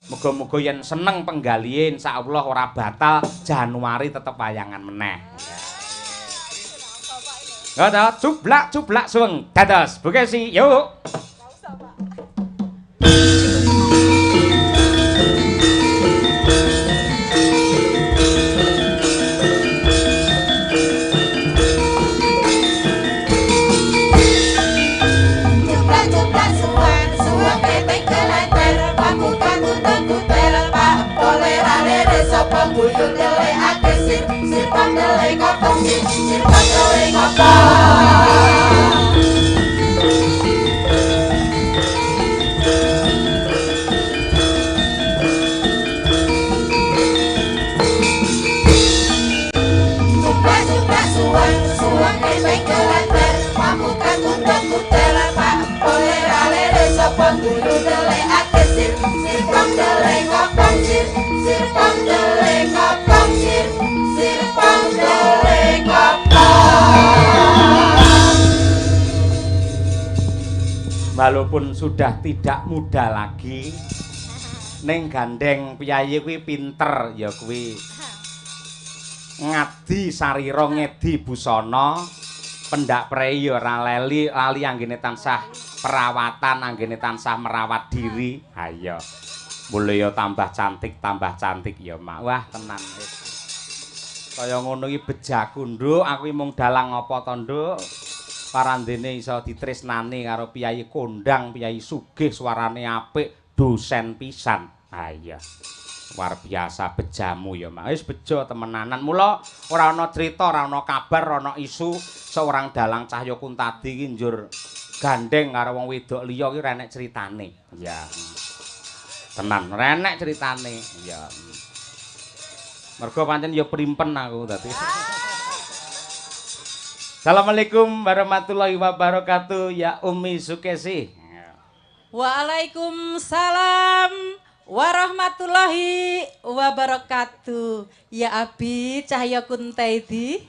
Muga-muga yen seneng penggalihe insyaallah ora batal Januari tetep wayangan meneh. Ngono, cublak-cublak suweng dados Bu Kesi, yuk. Walaupun sudah tidak muda lagi, ning gandeng piyayi kuwi pinter ya kuwi ngadi sarira ngedi busana, pendak prei ya ora leli lali anggene tansah perawatan, anggene tansah merawat diri. Ha iya, mulih ya tambah cantik ya Mak. Wah tenan kaya ngono iki bejaku nduk, aku mung dalang apa to nduk. Parandene iso ditresnani karo piyayi kondang, piyayi sugih, suarane apik, dosen pisan. Ha iya. Luar biasa bejamu ya, Mak. Wis bejo temenanan. Mula ora ana crita, ora ana kabar, ora ana isu seorang dalang Cahya Kuntadi iki njur gandeng karo wong wedok liya iki ora enek critane. Iya. Tenan, ora enek critane. Iya. Mergo pancen ya primpen aku dadi. Assalamualaikum warahmatullahi wabarakatuh ya Umi Sukesi. Waalaikumsalam warahmatullahi wabarakatuh. Ya Abi Cahya Kuntadi.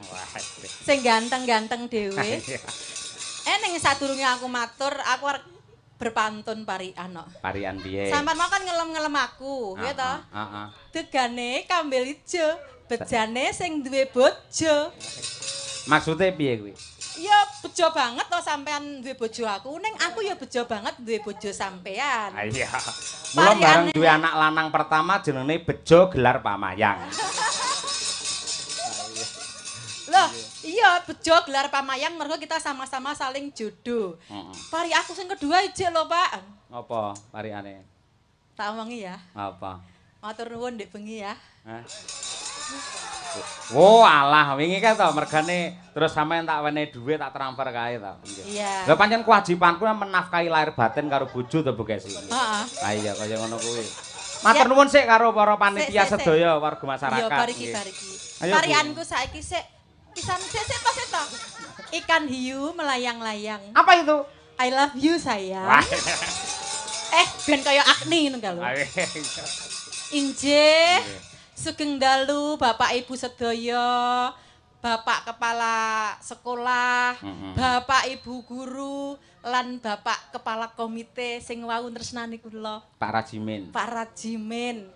Sing ganteng-ganteng dhewe. Ning sadurunge aku matur, aku arep berpantun parian kok. Parian piye? Sampeyan mau kan ngelem-ngelem aku, ya toh? Heeh. Degane kambil ijo, bejane sing duwe bojo. Maksudnya piye kuwi? Ya bejo banget to sampean duwe bojo aku, ning aku ya bejo banget duwe bojo sampean. Iya. Mula bareng duwe anak lanang pertama jenenge Bejo gelar Pamayang. Loh, iya bejo gelar Pamayang mergo kita sama-sama saling jodoh. Pari aku sing kedua ijek lho, Pak. Apa pariane? Tak omongi ya. Apa? Matur nuwun ndek bengi ya. Hah? Oh alah wingi kae to mergane terus sampean tak wenehi dhuwit tak transfer kae to. Iya. Lha pancen kewajibanku menafkahi lahir batin karo bojo to Bu Kesi. Heeh. Ha iya kaya ngono kuwi. Matur nuwun sik karo para panitia sedaya warga masyarakat. Iya bariki bariki. Parianku saiki sik pisan sik sik to sik to. Ikan hiu melayang-layang. Apa itu? I love you sayang. Ben kaya Agni ngono lho. Injih. Sugeng dalu Bapak Ibu sedaya, Bapak Kepala Sekolah, Bapak Ibu Guru, lan Bapak Kepala Komite sing wau tresnani kula. Pak Rajimin. Pak Rajimin.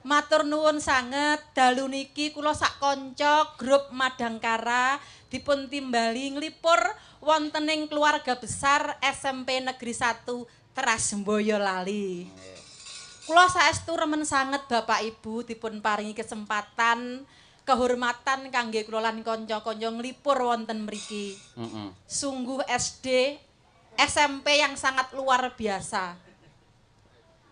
Matur nuwun sanget dalu niki kula sak kanca grup Madangkara dipun timbali nglipur wonten ing keluarga besar SMP Negeri 1 Teras Boyolali. Kula saestu remen sanget Bapak Ibu dipun paringi kesempatan kehormatan kangge kula lan kanca-kanca nglipur wonten mriki. Sungguh SD, SMP yang sangat luar biasa.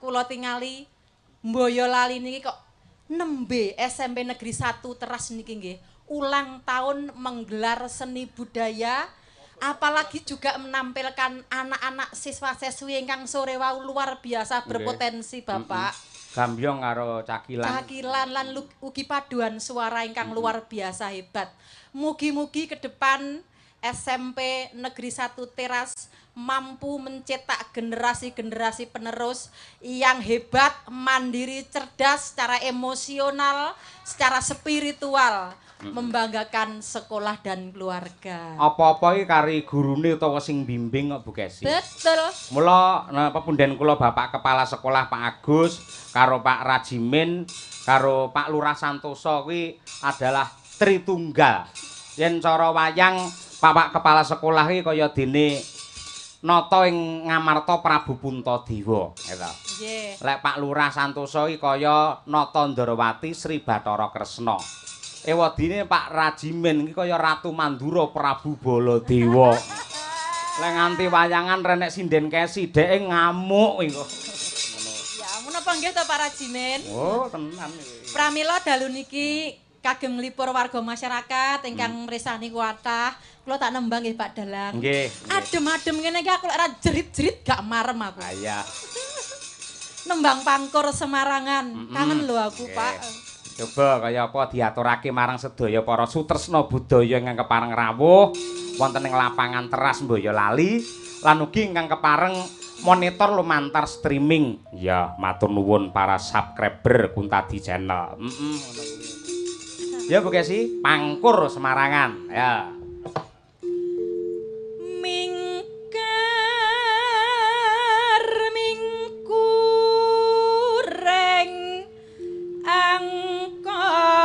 Kula tingali Boyolali niki kok nembe SMP Negeri 1 Teras niki nggih ulang tahun menggelar seni budaya, apalagi juga menampilkan anak-anak siswa-siswi ingkang sore wau luar biasa berpotensi Bapak. Gambyong karo cakilan. Cakilan lan ugi paduan suara ingkang luar biasa hebat. Mugi-mugi ke depan SMP Negeri 1 Teras mampu mencetak generasi-generasi penerus yang hebat, mandiri, cerdas secara emosional, secara spiritual. Membanggakan sekolah dan keluarga. Apa-apa iki kari gurune utawa sing bimbing kok Bu Kesi. Betul. Mula pepunden kula Bapak Kepala Sekolah Pak Agus karo Pak Rajimin karo Pak Lurah Santoso kuwi adalah tritunggal. Yen cara wayang Bapak Kepala Sekolah iki kaya dene nata ing Ngamarta Prabu Puntadewa, gitu. Nggih. Lek Pak Lurah Santoso iki kaya nata Ndarawati Sri Bathara Kresna. Ewadine Pak Rajimin iki kaya Ratu Mandura Prabu Baladewa. Lek nganti wayangan renek sinden Kesi dheke ngamuk iku. Ya ampun apa nggih to Pak Rajimin? Oh, tenan iki. Pramila dalu niki kagem nglipur warga masyarakat ingkang mresani kuatah. Kula tak nembang nggih Pak Dalang. Nggih. Adem-adem ngene iki aku lek ora jerit-jerit gak marem aku. Ha iya. Nembang pangkur Semarangan. Kangen lho aku, Pak. Coba kaya apa diaturake marang sedaya para sutresna budaya ingkang kepareng rawuh wonten ing lapangan Teras Boyolali lan ugi ingkang kepareng monitor lumantar streaming. Ya, matur nuwun para subscriber Kuntadi Channel. Ya Bu Kesi, pangkur Semarangan. Ya. Mingkar mingkureng angkara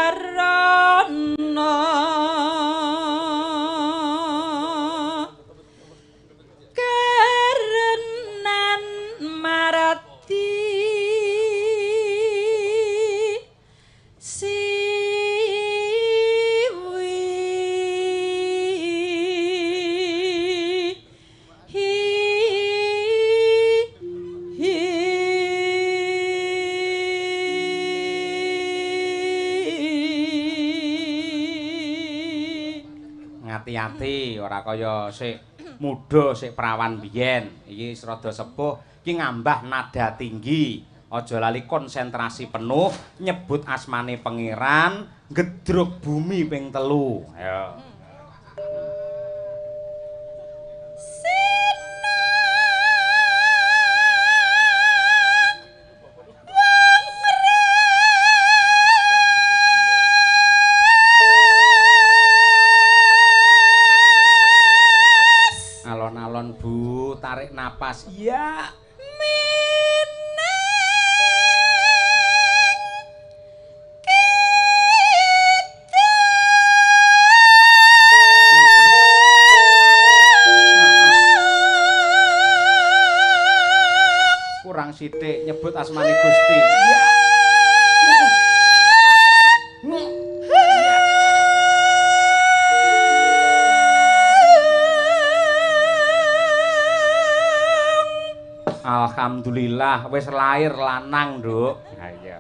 akarana karenan marati siwi hi hi. Ngati-ati ora kaya sik muda sik prawan biyen. Iki wis rada sepuh, iki ngambah nada tinggi. Aja lali konsentrasi penuh, nyebut asmane pangeran, gedruk bumi ping 3. Ayo. Alon-alon Bu, tarik napas. Iya. Kurang sithik nyebut asmane Gusti. Iya. Alhamdulillah wis lair lanang, Nduk. Ha iya.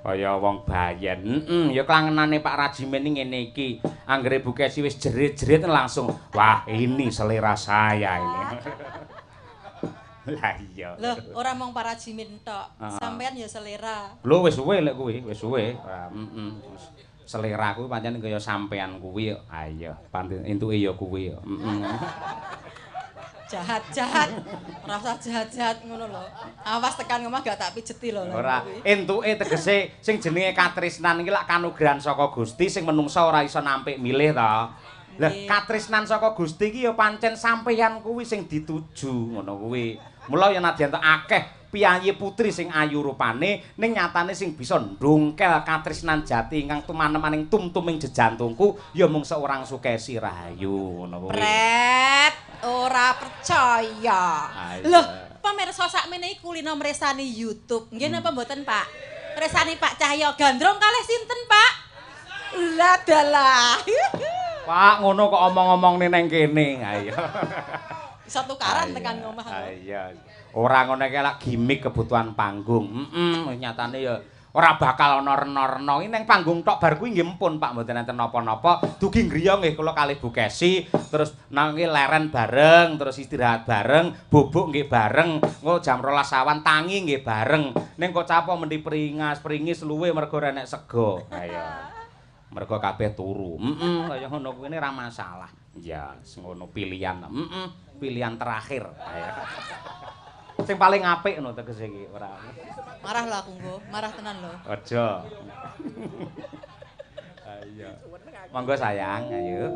Kaya wong bayen. Heeh, ya klangenane Pak Rajimin iki ngene iki. Anggere Bu Kesi wis jerit-jerit langsung, wah ini selera saya ini. Lah iya. Loh, ora mung Pak Rajimin tok. Sampeyan ya selera. Lho wis suwe lek kuwi, wis suwe. Heeh. Selera kuwi pancen kaya sampeyan kuwi. Ha iya, entuke ya kuwi. Heeh. Jahat-jahat. Ora usah jahat-jahat ngono lho. Awas tekan omah gak tak pijeti lho. Ora, entuke tegese sing jenenge katresnan iki lak kanugrahan saka Gusti sing menungsa ora iso nampik milih to. Lah katresnan saka Gusti iki ya pancen sampeyan kuwi sing dituju ngono kuwi. Mula ya nadyan to akeh piyayi putri sing ayu rupane ning nyatane sing bisa ndongkel katresnan jati ingkang tumanemaning tum-tuming jejantungku ya mung seorang Sukesi Rahayu ngono kuwi. Pret, ora percaya. Loh, pamirsa sakmene iki kulino mresani YouTube. Nggih napa mboten, Pak? Mresani Pak Cahyo Gandrung kalih sinten, Pak? Lah dalah. Pak, ngono kok omong-omongne nang kene. Ha iya. Bisa tukaran tekan omah. Ha iya. Ora ngono iki lak gimmick kebutuhan panggung. Heeh, nyatane ya ora bakal ana rena-rena. Iki nang panggung tok bar kuwi nggih mpun Pak mboten enten napa-napa. Dugi griya nggih kula kalih Bu Kesi, terus nang iki leren bareng, terus istirahat bareng, bubuk nggih bareng. Engko jam 12 awan tangi nggih bareng. Ning kok capo mendhi pringas-pringis luwe mergo ora enek sego. Ha iya. Mergo kabeh turu. Heeh, kaya ngono kuwi ora masalah. Ya, ngono pilihan. Heeh, pilihan terakhir. Ayo. Sing paling apik ngono tegese iki ora. Marah lho aku nggo, marah tenan lho. Aja. Ayo. Monggo sayang, ayo.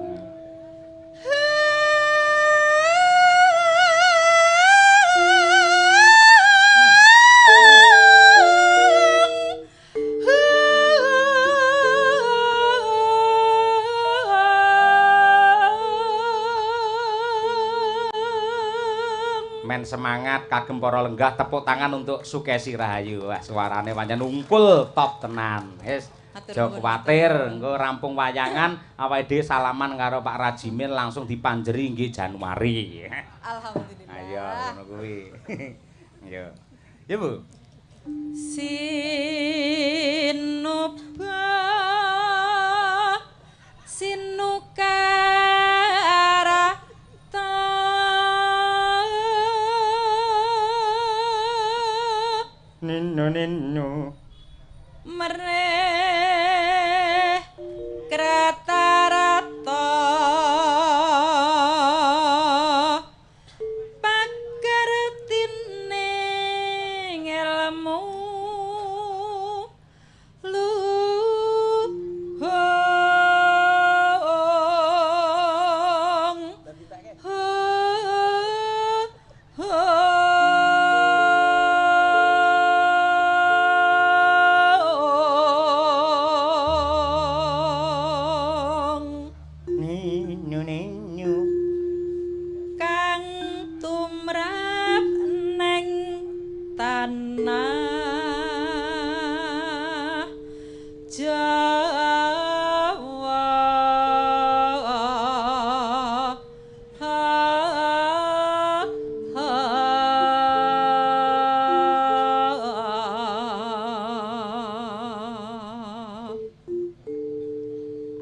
Men semangat kagem para lenggah, tepuk tangan untuk Sukesi Rahayu. Wah, suarane pancen unggul top tenan. Wis, aja kuwatir, engko rampung wayangan awake dhewe salaman karo Pak Rajimin langsung dipanjeri nggih Januari. Alhamdulillah. Ayo ngono kuwi. Ayo. Ya, Bu. Sinuba sinukarata ninu ninu mereh kratarata pagertine ngelmu luhung kang tumrap neng tanah Jawa.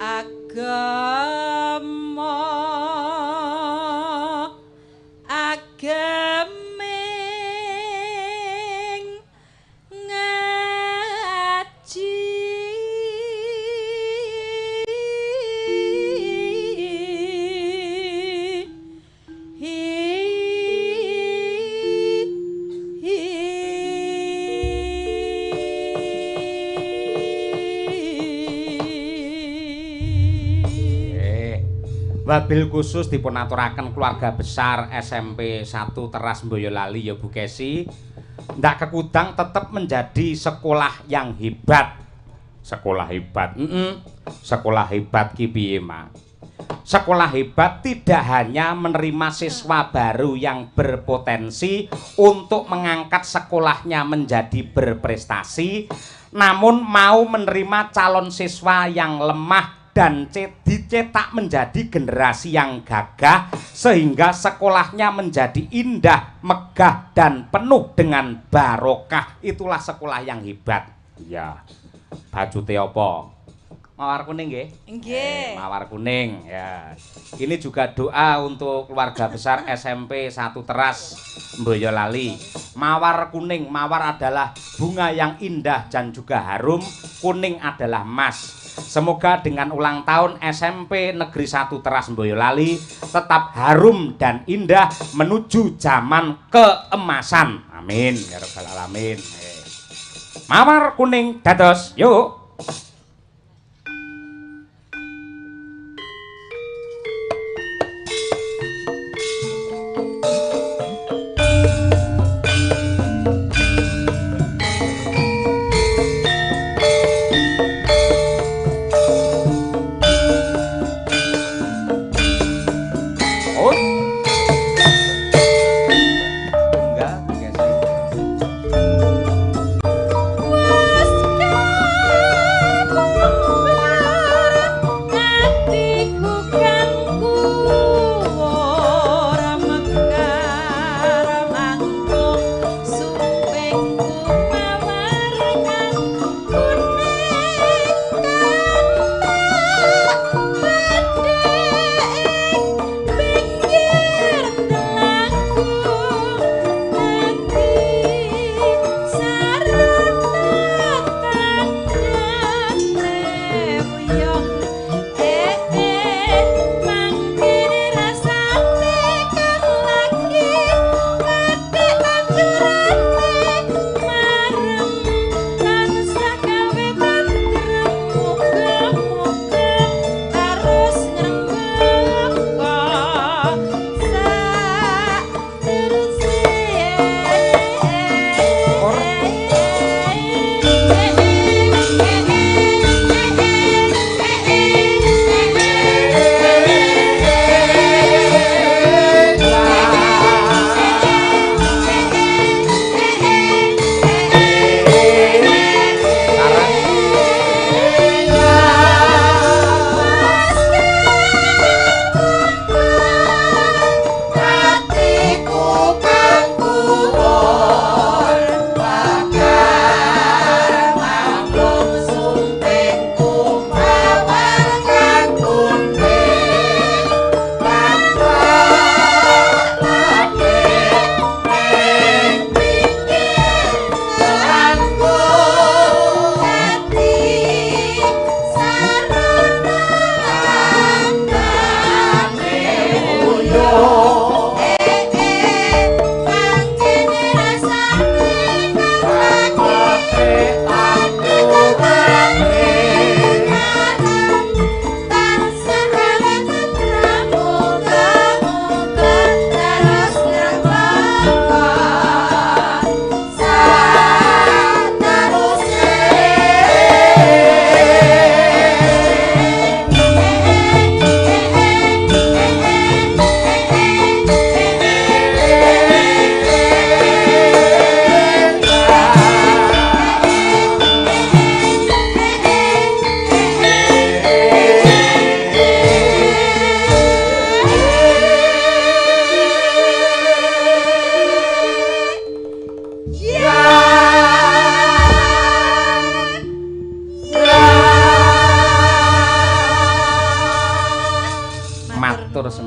Agama agaming ngaji Wabil khusus dipunaturaken keluarga besar SMP 1 Teras Boyolali ya Bu Kesi. Ndak Kekudang tetap menjadi sekolah yang hebat. Sekolah hebat. Sekolah hebat ki piye, Ma? Sekolah hebat tidak hanya menerima siswa baru yang berpotensi untuk mengangkat sekolahnya menjadi berprestasi, namun mau menerima calon siswa yang lemah dan dicetak menjadi generasi yang gagah sehingga sekolahnya menjadi indah, megah, dan penuh dengan barokah. Itulah sekolah yang hebat. Iya. Bajute apa? Mawar kuning nggih? Nggih. Mawar kuning ya. Ini juga doa untuk keluarga besar SMP 1 Teras Boyolali. Mawar kuning, mawar adalah bunga yang indah dan juga harum, kuning adalah emas. Semoga dengan ulang tahun SMP Negeri 1 Teras Boyolali tetap harum dan indah menuju zaman keemasan. Amin ya rabbal alamin. Mawar kuning dados, yuk. Enggak,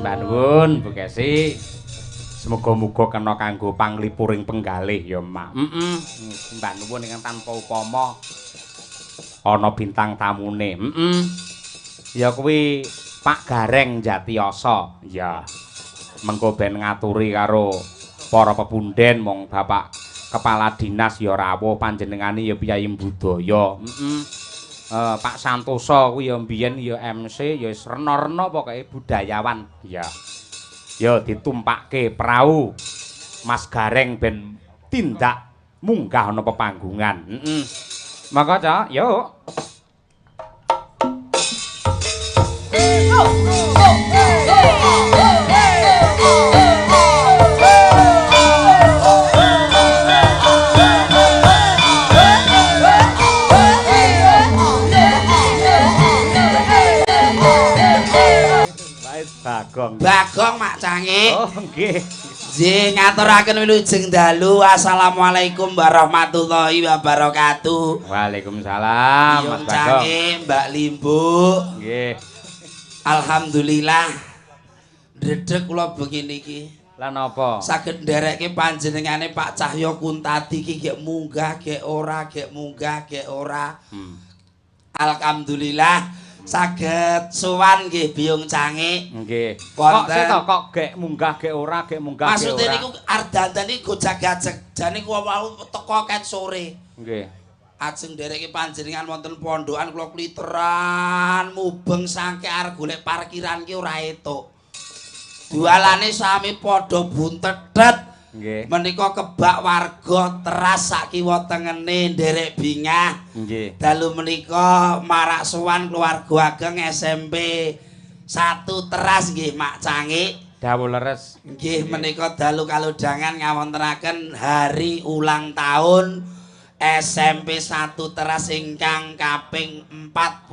Sembah nuwun Bu Kesi. Semoga-muga kena kanggo panglipuring penggalih ya, Mak. Heeh. Sembah nuwun ingkang tanpa upama ana bintang tamune. Heeh. Ya kuwi Pak Gareng Jatiyoso. Ya. Mengko ben ngaturi karo para pepunden mong Bapak Kepala Dinas ya rawuh panjenengane ya piyayi budaya. Heeh. Pak Santoso kuwi ya mbiyen ya MC ya wis rena-rena pokoke budayawan. Ya. Ya ditumpakke prau Mas Gareng ben tindak munggah ana pepanggungan. Heeh. Monggo, Cak, yuk. Bagong. Bagong Mak Cangik. Oh, nggih. Nggih, ngaturaken wilujeng dalu. Assalamualaikum warahmatullahi wabarakatuh. Waalaikumsalam Mas Bagong. Cangik, Mbak Limbuk. Nggih. Alhamdulillah. Ndredeg kula bengi niki. Lah napa? Saged nderekke panjenengane Pak Cahyo Kuntadi iki gek munggah gek ora, gek munggah gek ora. Alhamdulillah. Saged sowan nggih Biyung Cangik. Nggih. Kok sik kok gek munggah gek ora, gek munggah gek ora. Maksude niku ardandan iki gojag-gajeg. Jane ku wau teko ket sore. Nggih. Ajeng ndereke panjenengan wonten pondokan kula kliteran mubeng sangke arep golek parkiran ki ora etuk. Dualane sami padha buntetet. Nggih. Menika kebak warga teras sak kiwa tengene nderek bingah. Nggih. Dalu menika marak sowan keluarga ageng SMP 1 Teras nggih Mak Cangik. Dawuh leres. Nggih menika dalu kalodhangan ngawontenaken hari ulang tahun SMP 1 Teras ingkang kaping 47.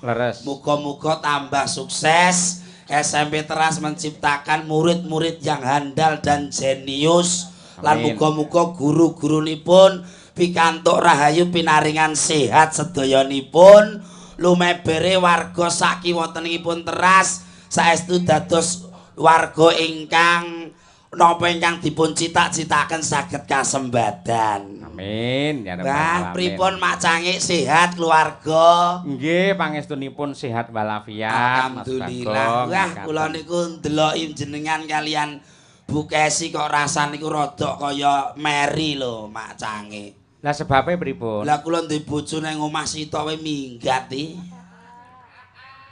Leres. Muga-muga tambah sukses. SMP Teras menciptakan murid-murid yang handal dan jenius. Lan muga-muga guru-gurunipun pikantuk rahayu pinaringan sehat sedayanipun. Lumebere warga sakiwa tengipun Teras saestu dados warga ingkang napa ingkang dipun cita-citaken saged kasembadan. Amin ya rabbal alamin. Pripun Mak Cangik sehat keluarga? Nggih, pangestunipun sehat walafiat. Alhamdulillah. Wah, kula niku ndeloki jenengan kalian Bu Kesi kok rasa niku rodok kaya meri lho Mak Cangik. Lah sebabe pripun? Lah kula ndek bojo nang omah sitok we minggat iki.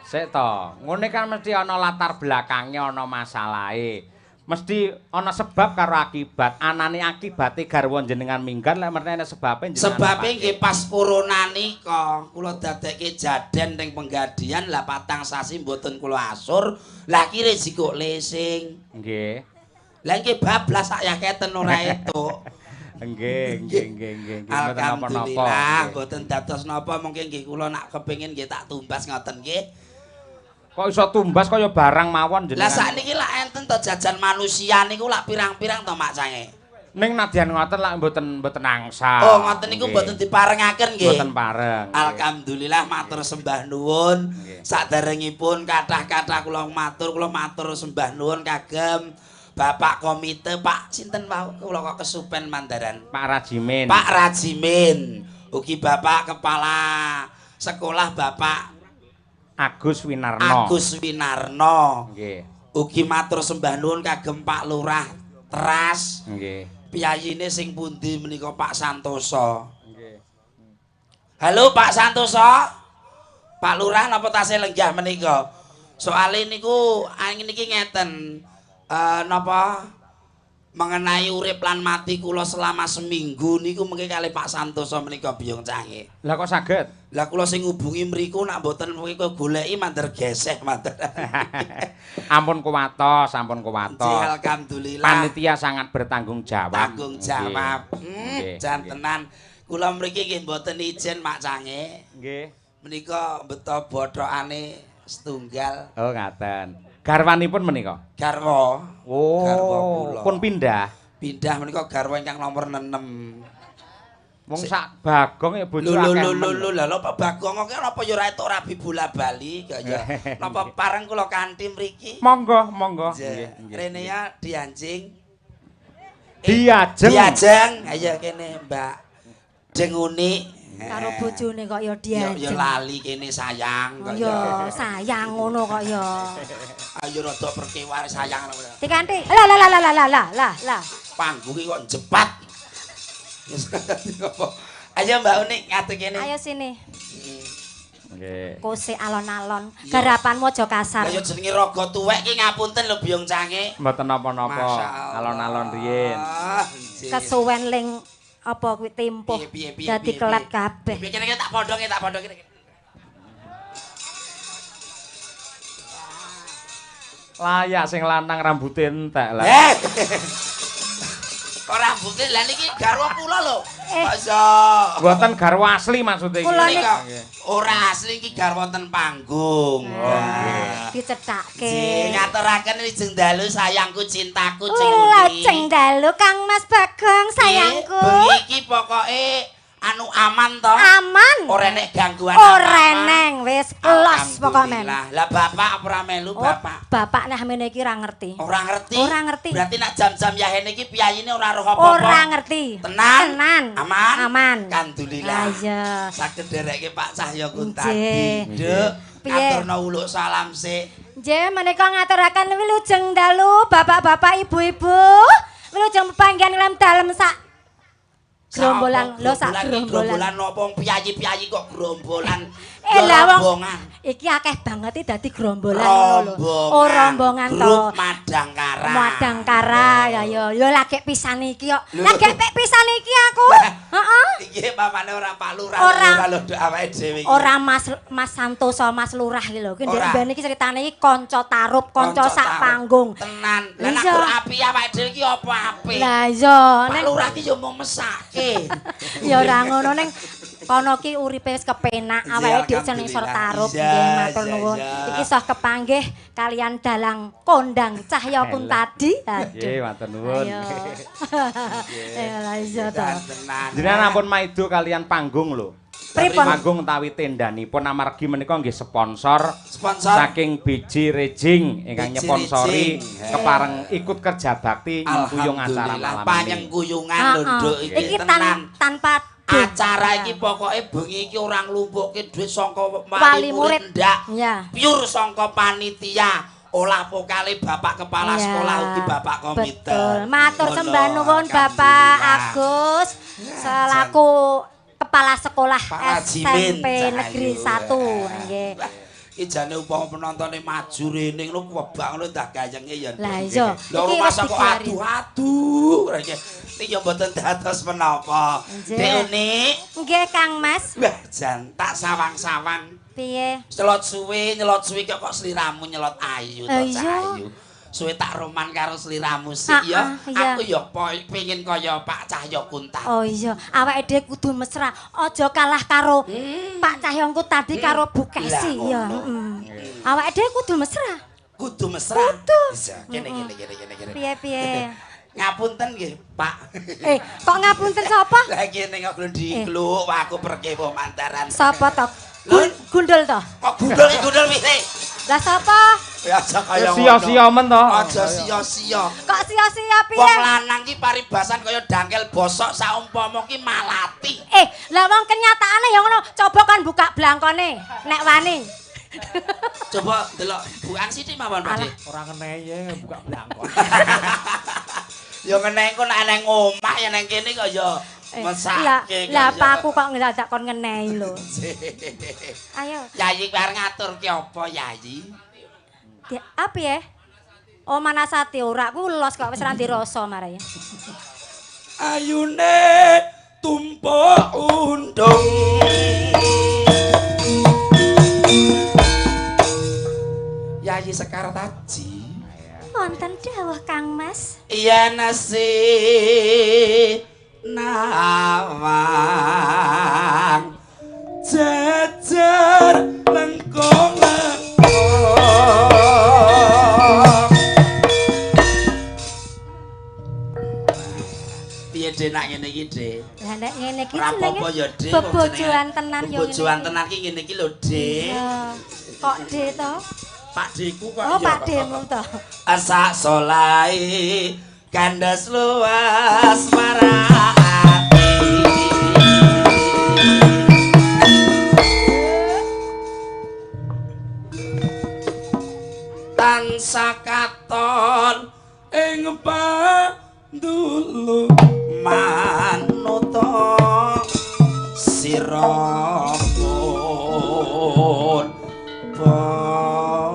Sik to, ngene kan mesti ana latar belakangnya, ana masalahe. Mesti ana sebab karo akibat. Anane akibate garwa jenengan minggat lek merne ana sebabe jenengan. Sebabe nggih pas corona nika kula dadekke jaden teng Penggadian lah 4 sasi mboten kula asur. Lah ki rezeki lesing. Nggih. Lah nggih bablas sak yaketen ora entuk. Nggih, nggih, nggih, nggih. Alhamdulillah mboten dados napa mungkin nggih kula nak kepengin nggih tak tumbas ngoten nggih. Kok iso tumbas kaya barang mawon jenengan. Lah sakniki lak enten to jajan manusia niku lak pirang-pirang to Mak Cange. Ning nadyan ngoten lak mboten angsal. Oh ngoten niku mboten diparengaken nggih. Mboten pareng. Alhamdulillah matur sembah nuwun. Saderengipun kathah-kathah kula matur sembah nuwun kagem Bapak Komite Pak sinten wau kula kok kesupen mandaran. Pak Rajimin. Pak Rajimin. Ugi Bapak Kepala Sekolah Bapak Agus Winarno. Agus Winarno. Nggih. Ugi matur sembah nuwun kagem Pak Lurah Teras. Nggih. Piyayine sing pundi menika Pak Santoso. Nggih. Halo Pak Santoso. Pak Lurah napa tasih lenggah menika? Soale niku niki ngeten. Napa mengenai urip lan mati kula selama seminggu niku mengke kalih Pak Santoso menika Biyung Cangik. Lah kok saged? Lah kula sing ngubungi mriku nak mboten mriku goleki manter geseh manter. Ampun kuwatos, ampun kuwatos. Alhamdulillah. Panitia sangat bertanggung jawab. Tanggung jawab. Jan tenan. Kula mriki nggih mboten ijen Mak Cangik. Nggih. Menika beto bothokane setunggal. Oh ngaten. Garwanipun menika? Garwa. Oh, garwa kula. Pun pindah. Pindah menika garwa ingkang nomor 6. Wong sak Bagong ya bojo akeh. Lho lho lho lha Pak Bagong kok napa ya ora entuk rabi bola-bali kok ya. Napa pareng kula kanthi mriki? Monggo, monggo. Nggih. Rene ya dianjing. Diajeng. Diajeng. Ayo kene Mbak Denguni. Karo bojone kok ya diajeng. Ya lali kene sayang kok ya. Ya sayang ngono kok ya. Ayo rada perkewar sayang. Dikanthi. Lah lah lah lah lah lah lah. Panggung iki kok jepat. Ayo Mbak Unik ngadeg kene. Ayo sini. Nggih. Kose alon-alon, garapanmu aja kasar. Lah ya jenenge raga tuwek iki ngapunten lho biyong cange. Mboten napa-napa, alon-alon riyin. Kesuwen ling apa kuwi tempuh dadi kelet kabeh. Piye kene tak pondonge, tak pondonge. Layak sing lanang rambute entek lah. Kok rambute lha niki garwa kula lho. Kok iso? Mboten garwa asli maksude iki. Ora asli iki garwa wonten panggung. Oh nggih. Dicethake. Nggih, ngaturaken wilujeng dalu sayangku cintaku cing Uni. Wilujeng dalu Kang Mas Bagong sayangku. Bengi iki pokoke anu aman to? Aman. Ora enek gangguan. Ora eneng wis los pokoke men. Lah bapak ora melu bapak. Bapak nek mene iki ora ngerti. Ora ngerti. Ora ngerti. Berarti nek jam-jam yahene iki piyayine ora roh apa-apa. Ora ngerti. Tenan. Tenan. Aman. Aman. Alhamdulillah. Iya. Saged nderekke Pak Cahya Kuntadi. Nduk, aturna uluk salam sik. Nggih, menika ngaturaken wilujeng dalu bapak-bapak, ibu-ibu. Wilujeng pepanggihan ing dalem sak gerombolan lho sak gerombolan napa wong piyayi-piyayi kok gerombolan. Lah wong iki akeh banget iki dadi gerombolan ngono lho. Oh rombongan to. Grup Madangkara. Madangkara ya ya ya lagek pisan iki kok. Lagek pek pisan iki aku. Heeh. Iki pamane ora Pak Lurah ora lho awake dhewe iki. Ora Mas Mas Santoso Mas Lurah iki lho. Ki ndek ben iki critane iki kanca tarub, kanca sak panggung. Tenan. Lah nek api awake dhewe iki apa apik? Lah iya Pak Lurah iki yo mung mesake. Ya ora ngono ning kono ki uripe wis kepenak awake dhewe jeneng sor tarub nggih matur nuwun. Iki soh kepanggih kalian dalang kondang Cahya Kuntadi. Nggih matur nuwun. Eh lah iya ta. Jenengan ampun maido kalian panggung lho. Pripun? Panggung utawi tendhanipun amargi menika nggih sponsor saking BJ Rejing ingkang nyponsori kepareng ikut kerja bakti nyengkuyung acara malam ini. Panyengkuyungan lho Nduk iki tenan tanpa acara iki pokoke bengi iki ora nglumpukke dhuwit saka wali murid ndak. Pure saka panitia. Olah vokale Bapak Kepala Sekolah ugi Bapak Komite. Betul. Matur sembah nuwun Bapak Agus selaku Kepala Sekolah SMP Negeri 1 nggih. Iki jane upama penontone maju rene ngono kebak ngono ndah gayenge ya. Lah iya. Lha rumah kok aduh-aduh. Iki ya mboten dados menapa. Dek Uni. Nggih Kang Mas. Wah jan tak sawang-sawang. Piye? Nyelot suwe, nyelot suwe kok sliramu nyelot ayu to Cah Ayu. Suwe tak roman karo sliramu sik ya. Aku ya pengin kaya Pak Cahya Kuntadi. Oh iya, awake dhewe kudu mesra, aja kalah karo Pak Cahya Kuntadi karo Bu Kesi ya. Awake dhewe kudu mesra. Kudu mesra. Kudu. Kene kene kene kene kene. Piye-piye? Ngapunten nggih, Pak. Kok ngapunten sapa? Lah iki ning kok dikluk aku perkewo mantaran. Sapa to? Gundul to? Kok gundul iki gundul piye? Lah sapa? Ya aja kaya ngono. Sia-sia men to. Aja sia-sia. Kok sia-sia piye? Wong lanang ki paribasan kaya dangkel bosok saumpama ki malati. Lah wong kenyataane ya ngono, coba kan buka blangkone nek wani. Coba delok bukan sithik mawon, Pak. Ora ngenehi buka blangkon. Ya ngenehi kok nek nang omah ya nang kene kok ya mesake. Lah apa aku kok ngedadak kon ngenehi lho. Ayo. Yayi arep ngaturke apa, Yayi? Apa ya? Oh manasati ora ku los kok wis ra dirasa marai. Ayune tumpuk undung. Yayi Sekar Taji. Wonten dawuh Kang Mas. Iya nasi nawang jejer lengkung lengkung. Piye denak ngene iki, Dik. Lah nek ngene iki jenenge bebojoan tenan yo ngene. Bebojoan tenan iki ngene iki lho, Dik. Kok D to? Pak D-ku kok. Oh, Pak D-mu to. Sak solai kandas luas marati. Tansah katon ing pandulu manuta sira pun bapa.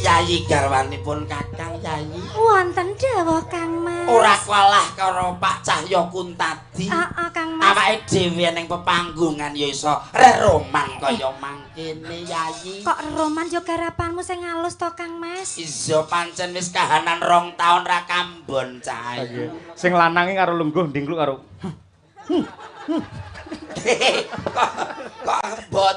Yayi garwanipun Kakang Yayi. Wonten dawuh Kang Mas. Ora kalah karo Pak Cahya Kuntadi. Heeh, Kang Mas. Awake dhewe ning pepanggungan ya iso reroman kaya mangkene Yayi. Kok reroman yo garapanmu sing alus to Kang Mas? Iya pancen wis kahanan 2 taun ra kambon cah. Sing lanange karo lungguh ndingkluk karo. Kok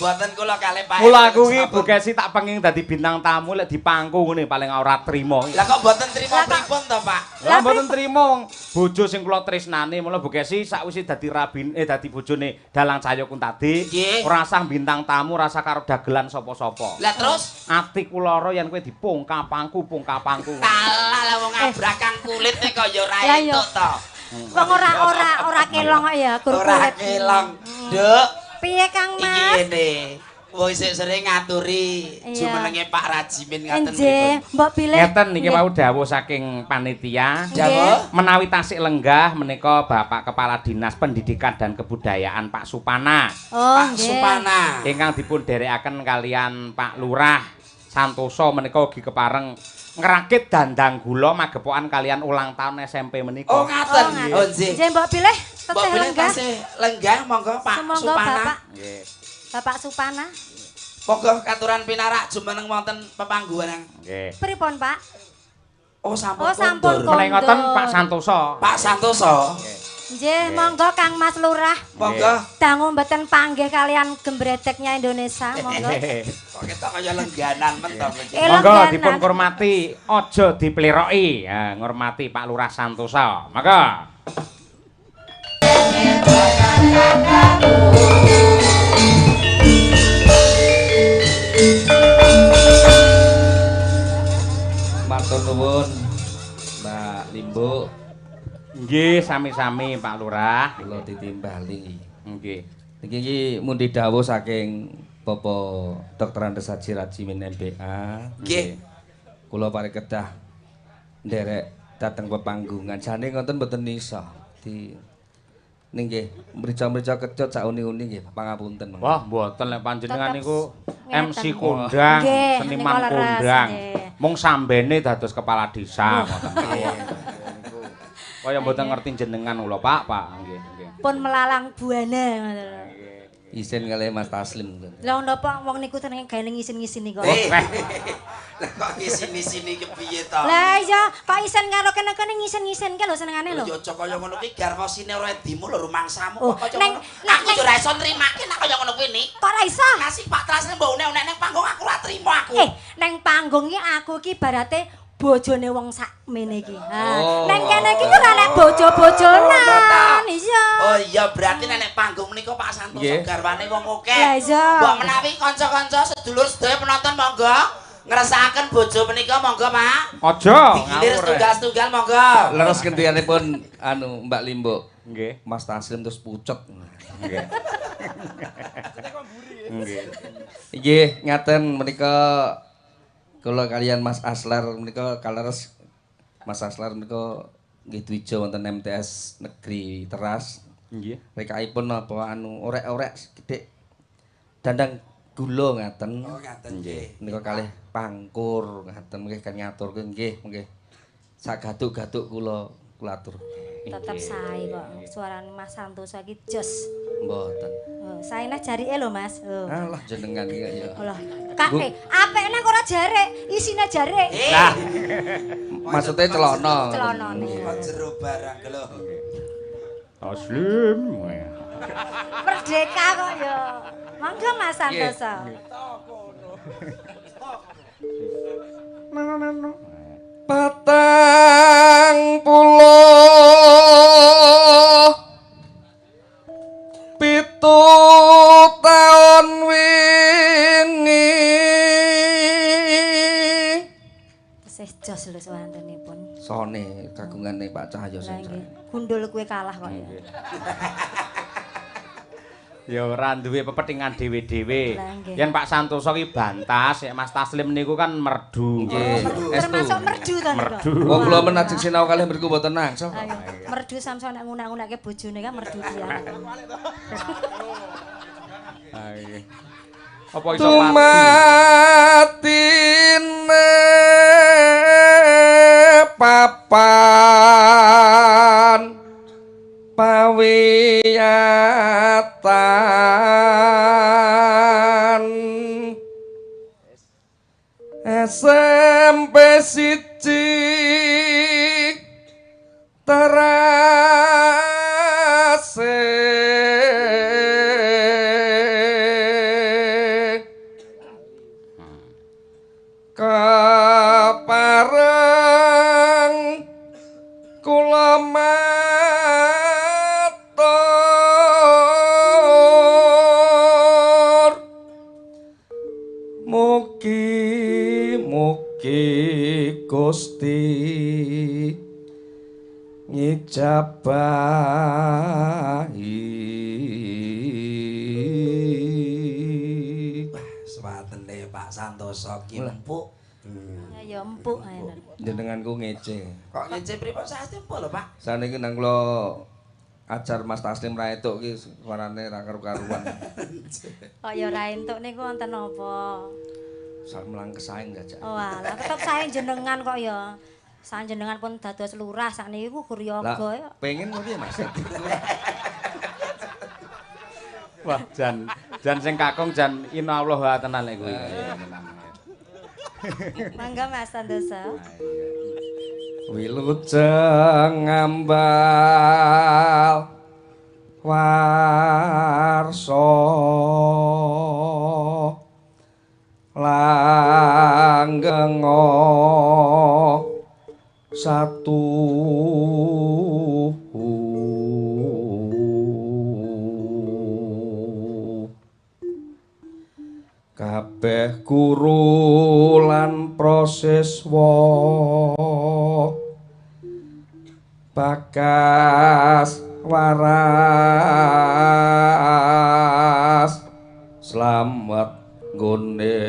boten kula kalih Pak. Mula aku iki Bu Kesi tak pengin dadi bintang tamu lek dipangku ngene paling ora trimo. Lah kok boten trimo pripun to, Pak? Lah boten trimo wong bojo sing kula tresnane. Mula Bu Kesi sakwise dadi rabin dadi bojone Dalang Cahya Kuntadi ora sah bintang tamu, ora sah karo dagelan sapa-sapa. Lah terus ati kula lara yen kowe dipongkapangku, pongkapangku. Alah lah wong abrakang kulite kok ya ora entuk to. Wong ora kelong kok ya, gur kulit. Ora kelong. Nduk. Piye Kang Mas? Iki ngene. Wong isih sering ngaturi jumenenge Pak Rajimin ngaten nggih. Mbok bilih. Ngeten niki wau dawuh saking panitia. Dawuh menawi tasik lenggah menika Bapak Kepala Dinas Pendidikan dan Kebudayaan Pak Supana. Oh, Pak Supana. Ingkang dipun dherekaken kalian Pak Lurah Santoso menika ugi kepareng ngrakit dandang gula magepokan kalian ulang tahun SMP menika. Oh ngaten. Oh nggih. Nggih mbok bilih teteh lenggah. Lenggah monggo Pak Supana. Nggih. Bapak Supana. Monggo katuran pinarak jumeneng wonten pepangguhan. Nggih. Pripun Pak? Oh sampun. Oh sampun. Menawi ngoten Pak Santoso. Pak Santoso. Nggih, monggo Kang Mas Lurah. Monggo. Dangu mboten panggih kalian gembredeknya Indonesia, monggo. Kok ketok kaya lengganan men to iki. Monggo dipun hormati, aja dipleroki. Ha, ngurmati Pak Lurah Santoso. Monggo. Matur nuwun Mbak Limbuk. Nggih, sami-sami Pak Lurah. Kula ditimbali. Nggih. Niki iki mundi dawuh saking Bapak Dr. Andes Haji Rajimin MBA. Nggih. Kula paring kedah nderek dhateng pepanggungan. Jane ngoten mboten iso. Di nggih, mrica-mrica kecut sak uni-uni nggih, pangapunten. Wah, mboten lek panjenengan niku MC kondang, seniman kondang. Mung sambene dados kepala desa ngoten mawon. Kaya mboten ngerti jenengan kula, Pak, Pak. Nggih, nggih. Pun melalang buana ngoten lho. Isin kalih Mas Taslim. Lah napa wong niku senenge gawe ngisin-ngisini kok. Lah kok ngisin-ngisini kepiye to? Lah iya, kok isin karo kene-kene ngisin-ngisinke lho senengane lho. Ya aja kaya ngono kuwi garwa sine ora edimu lho rumangsamu kok kaya ngono. Aku yo ora iso nrimake nek kaya ngono kuwi ni. Kok ora iso? Ngasih Pak Taslim mbok unek-unek nang panggung aku ora trimo aku. Nang panggung iki aku iki ibarate bojone wong sak mene iki. Ha, nang kene iki ora nek bojo-bojonan. Iya. Oh iya, berarti nek panggung menika Pak Santoso garwane wong akeh. Lah iya. Mbok menawi kanca-kanca sedulur sedaya penonton monggo ngersakaken bojo menika monggo Pak. Aja. Digilir setunggal-setunggal monggo. Leres gentianipun anu Mbak Limbuk. Nggih. Mas Taslim terus pucet. Nggih. Nggih. Nggih, ngaten menika kula kalian Mas Aslar menika kaleres Mas Aslar menika nggih dwija wonten MTS Negeri Teras. Nggih. Rekaipun napa anu orek-orek gedhek dandang gula ngaten. Oh ngaten nggih. Menika kalih pangkur ngaten nggih kan ngaturke nggih nggih. Sak gatuk-gatuk kula atur. Tetep sae kok suarane Mas Santoso iki jos. Mboten. Oh, sae nah jarike lho Mas. Oh. Alah jenengan iki ya. Alah, kak apik nang ora jarik, isine jarik. Lah. Maksude celana. Celanane. Kok jero barang lho. Taslim. Merdeka kok ya. Monggo Mas Santoso. 47 taun wingi. Tesih jos lho swantenipun. Sone kagungane Pak Cahyo sing sae. Gundul kuwe kalah kok ya. Ya ora duwe pepethingan dhewe-dhewe. Yen Pak Santoso ki bantas, nek Mas Taslim niku kan merdu. Nggih. Termasuk merdu to niku. Wong kula menajeng sinau kalih mriku mboten nangsa. Merdu samson nek ngunak-ngunake bojone kan merdu tiyang. Ha nggih. Apa iso padu? Tumatine papan pawiyatan SMP 1 Terase kepareng kula matur mugi-mugi Gusti ngijabahi. Wah, swatene Pak Santoso ki empuk. Ya empuk ae. Jenenganku ngece. Kok ngece pripun saestu empuk lho, Pak? Saniki nang kula ajar Mas Taslim ra entuk ki suarane ra karu-karuan. Kok ya ora entuk niku wonten napa? Samlang kesaeng jajak. Oh alah, tetep sae jenengan kok ya. Sanjenengan pun dados lurah sakniki ku guryaga ya. Pengen piye Mas? Wah, jan jan sing kakung jan inallah tenan lek kuwi. Mangga Mas Santoso. Wilujeng ngambal warsa langgenga satu kabeh guru lan proseswa bakas waras slamet nggone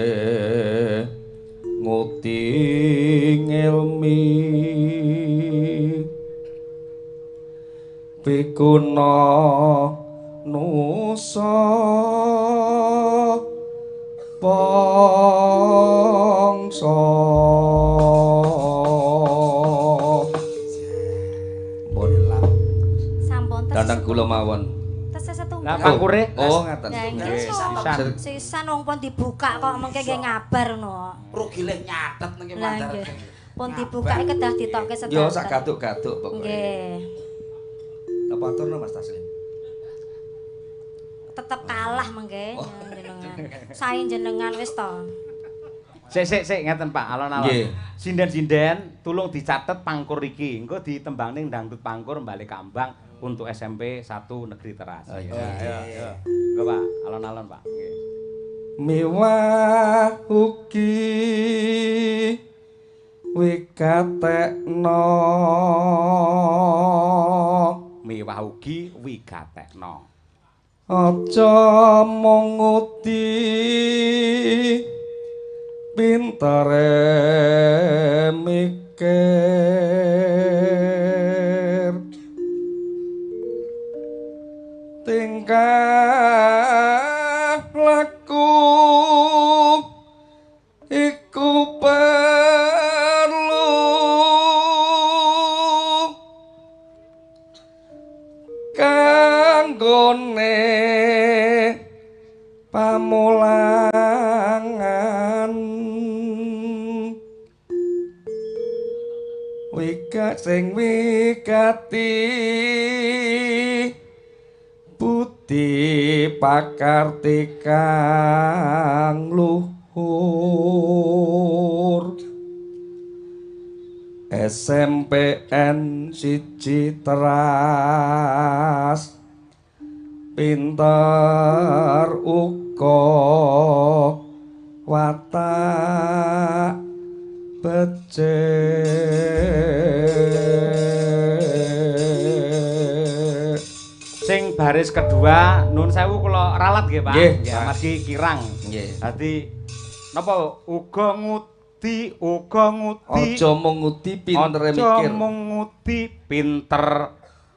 nguti ngilmi pikuna nusa bangsa. Sampun dandang kula mawon. Tesih setunggal. Lah pangkure? Oh ngaten. Nggih. Sisan wong pun dibuka kok mengke nggih ngabar no. Rugile nyatet niki mandar. Pun dibuka kedah ditokke sedanten. Yo sak gaduk-gaduk pokoke. Nggih. Napa aturno Mas Taslim? Tetep kalah mengke jenengan. Sae jenengan wis to. Sik sik sik ngeten Pak, alon-alon. Sinden-sinden tulung dicatet pangkur iki. Engko ditembangne dangdut pangkur Bale Kambang untuk SMP 1 Negeri Teras. Oh, iya. Iya. Engko Pak, alon-alon Pak. Nggih. Miwah ugi wigatekno. Miwah ugi wigatekno. Aja mung ngudi pintere mikir tingkah laku iku perlu kanggone pamulangan wika sing wigati budi pakarti kang luhur. SMPN 1 Teras pinter uga watak becik. Sing baris kedua nun sewu kula ralat nggih Pak. Nggih, amargi kirang. Nggih. Dadi napa uga ngudi, uga ngudi. Aja mung ngudi pintere mikir. Aja mung ngudi pinter